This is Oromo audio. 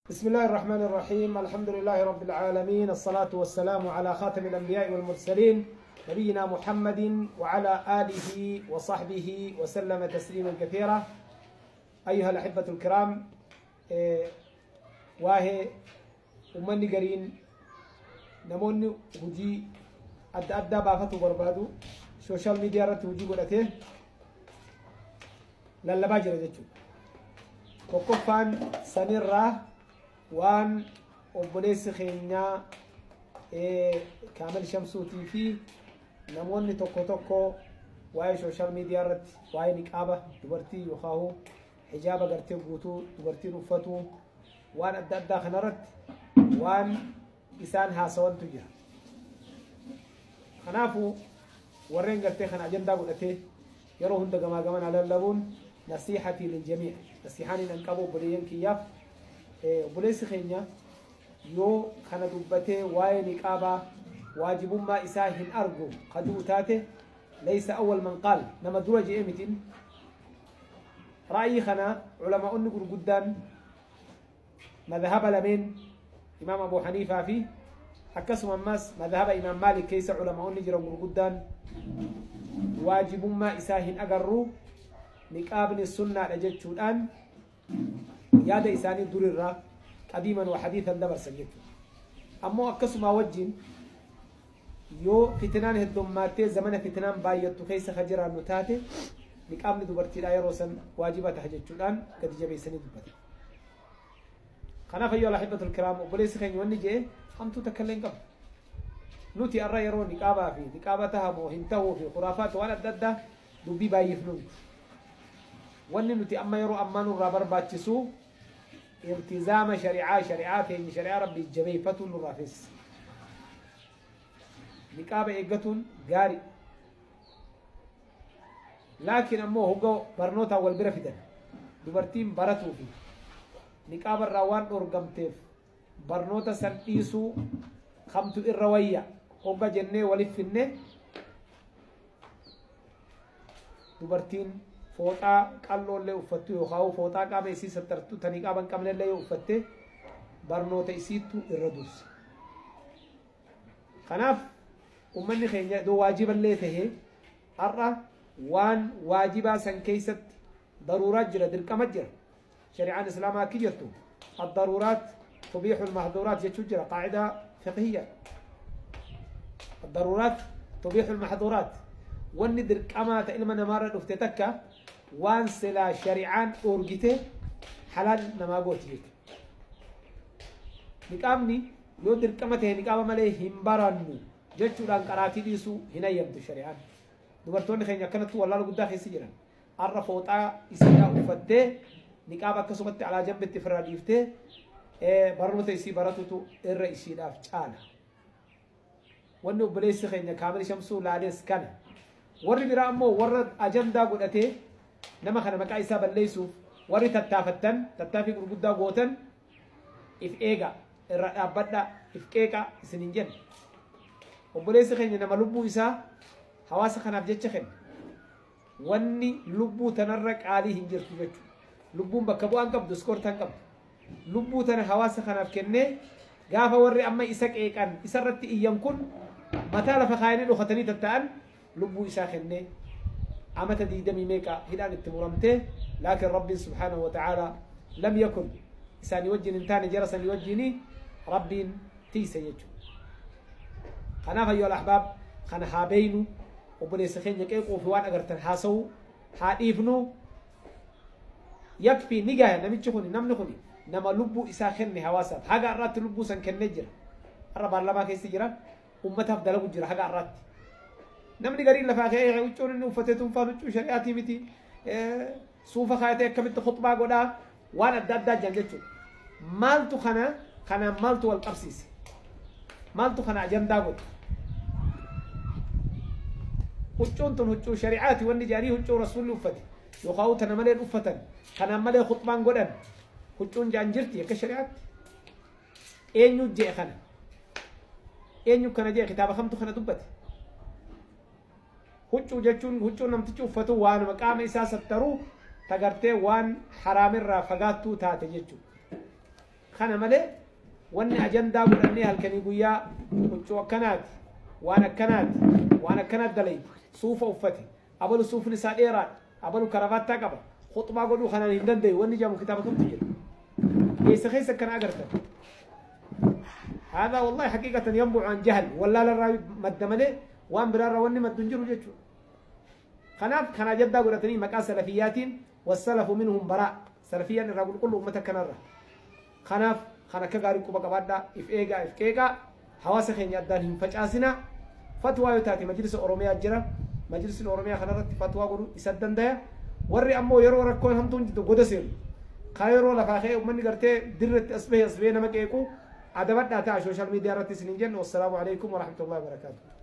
بسم الله الرحمن الرحيم، الحمد لله رب العالمين، الصلاة والسلام على خاتم الأنبياء والمرسلين، نبينا محمد وعلى آله وصحبه وسلم تسليما كثيرا. أيها الأحبة الكرام، waa'ee ummanni gariin namoonni hojii adda addaa baafatu barbaadu social media irratti hojii godhatee lallabaa jira jechuudha. Tokkoffaan sanirraa waan obboleessi keenyaa Kaamil Shamsuutii fi namoonni tokko tokko waa'ee social media irratti waa'ee niqaaba dubartii yookaan hijaaba gartee guutuu dubartiin uffatu waan adda addaa kanarratti waan isaan haasawantu jira. Kanaafuu warreen gartee kana ajandaa godhatee yeroo hunda gamaa gamana lallabuun nasiihatii للجميع, nasihaan hin qabu obboleeyyan kiyyaaf, obboleessi keenya yoo kana dubbatee waa'ee niqaabaa waajibummaa isaa hin argu kaduu taate, ليس أول من قال, nama dura je'e mitin. Ra'yii kana culamaa'onni gurguddaan madhaba lameen, Imaam Abu Haniifaa fi akkasuma ammas madhaba Imaam Maalik keessa culamaa'onni jiran gurguddaan, waajibummaa isaa hin agarru, niqaabni sunnaadha jechuudhaan yaada isaanii durirraa قديما وحديثا dabarsan jechuudha. Ammoo akkasuma wajjin yoo fitinaan heddummaattee zamana fitinaan baay'attu keessa ka jiraannu taate, niqaabni dubartiidhaa yeroo san waajiba taha jechuudhaan gadi jabeessanii dubbata. Kanaaf أيها الأحبة الكرام, obboleessi keenya wanni jee hamtuu takka illee hin qabu. Nuti har'a yeroo niqaabaa fi niqaaba tahamoo hin tahuu fi khuraafaat waan adda addaa dubbii baay'ifnu miti. Wanni nuti amma yeroo ammaa nurraa barbaachisu iltizaama shari'aa, shari'aa teenya, shari'aa Rabbii jabeeffatuun nurraa feesisa. Niqaaba eeggatuun gaari. Laakiin ammoo hogga barnootaan wal bira fidan, dubartiin baratuu fi niqaaba irraa waan dhorgamteef barnoota san dhiisuu kamtu irra wayya hogga jennee walif finne, dubartiin fooxaa qal'oollee uffattu yookaan fooxaa qaama isii sattartu ta niqaaba hin qabnellee yoo uffatte, barnoota isiittu irra dursa. Kanaaf ummanni keenya iddoo waajiballee tahee har'a waan waajibaa san keessatti daruuraa jira, dirqama jira. Shari'aan Islaamaa akki jirtu الضرورات تبيح المحظورات jechuu jira, قاعدة فقهية, الضرورات تبيح المحظورات. Wanni dirqamaa ta ilma namaarra dhufte takka waan silaa shari'aan dhoorgite halaal namaa gooti jechuudha. Niqaabni yoo dirqama ta'e, niqaaba malee hin barannu jechuudhaan qaraatii dhiisuu hin hayyamtu shari'aan. Dubartoonni keenya akkanatti wallaala guddaa keessa jiran. Har'a fooxaa isiidhaa uffattee niqaaba akkasumatti alaa jambitti ofirraa dhiiftee barnoota isii baratutu irra isiidhaaf caala. Wanni obboleessi keenya Kaamil Shamsuu laalees kana. Warri biraa ammoo warra ajandaa godhatee nama kana maqaa isaa balleessuuf warri tattaafattan, tattaaffii gurguddaa gootan, if eega, irra dhaabbadha, if qeeqa isin hin jenne. Obboleessi keenya nama lubbuu isaa hawaasa kanaaf jecha kenne. Wanni lubbuu tanarra qaalii hin jirtu jechuudha. Lubbuun bakka bu'aan qabdu, iskoortaan qabdu. Lubbuu tana hawaasa kanaaf kennee, gaafa warri amma isa qeeqan isarratti iyyan kun mataa lafa kaayanii dhokatanii tatta'an, lubbuu isaa kennee amata 20 meeqa hidhaan itti muramtee, laakiin Rabbiin سبحانه وتعالى لم يكن isaanii wajjin hin taane, jara sanii wajjini Rabbiin tiise jechuudha. Kanaaf أيها الأحباب, kana haa beeynu. Obboleessa keenya qeequu fi waan agartan haasa'uu haa dhiifnu. يكفي, ni gaya. Namichi kun, namni kun nama lubbuu isaa kenne hawaasaaf. Haga har'aatti lubbuu san kennee jira. Har'a paarlamaa keessa jira, ummataaf dalagu jira haga har'aatti. Namni gariin lafaa ka'ee huccuun inni uffatee tunfaan huccuu shari'aatii miti, suufa kaayatee akkamitti khutbaa godhaa, waan adda addaa jiran jechuudha. Maaltu kana kanaan maaltu wal qabsiise? Maaltu kana ajandaa godhe? Huccuun tun huccuu shari'aati wanni jedhanii, huccuu Rasuulli uffate yookaan tana malee uffatan, kanaan malee khutbaan godhan huccuun jedhan jirti akka shari'aatti? Eenyu je'e kana? Eenyu kana je'e? Kitaaba kamtu kana dubbate? Huccuu jechuun huccuu namtichi uffatu waanuma qaama isaa sattaruu tagartee waan haraamirraa fagaattuu taate jechuudha. Kana malee wanni ajandaa godhannee halkanii guyyaa huccuu akkanaati, waan akkanaati, waan akkanaat dalaydi, suufa uffate, abalu suufni isaa dheeraadha, abalu karavaattaa qaba, khuxbaa godhuu kanaan hin dandayu wanni jedhamu kitaaba kamtu jira? Eessa keessa akkana agartan? Haadaa wallahi haqiiqatan yanbu'u an jahal wallaala irraa madda malee waan biraa irraa wanni maddu hin jiru jechuudha. Kanaaf kana ajandaa godhatanii maqaa salafiyyaatiin wassalafu minhum baraa salafiyyaan irraa qulqullu ummata kanarra. Kanaaf kan akka gaarii quba qabaadhaa if eegaa if qeeqaa hawaasa keenya addaan hin facaasinaa fatwaa yoo taate majlisa Oromiyaa jira majlisni Oromiyaa kanarratti fatwaa godhuu isa dandaya warri ammoo yeroo rakkoon hamtuun jirtu goda seenu ka yeroo lafaa ka'ee ummanni gartee dirretti as bahe as bahee nama qeequ adabadhaa ta'a social media irratti isiniin jennu wassalaamu alaikum warahmatullahi wabarakaatuh.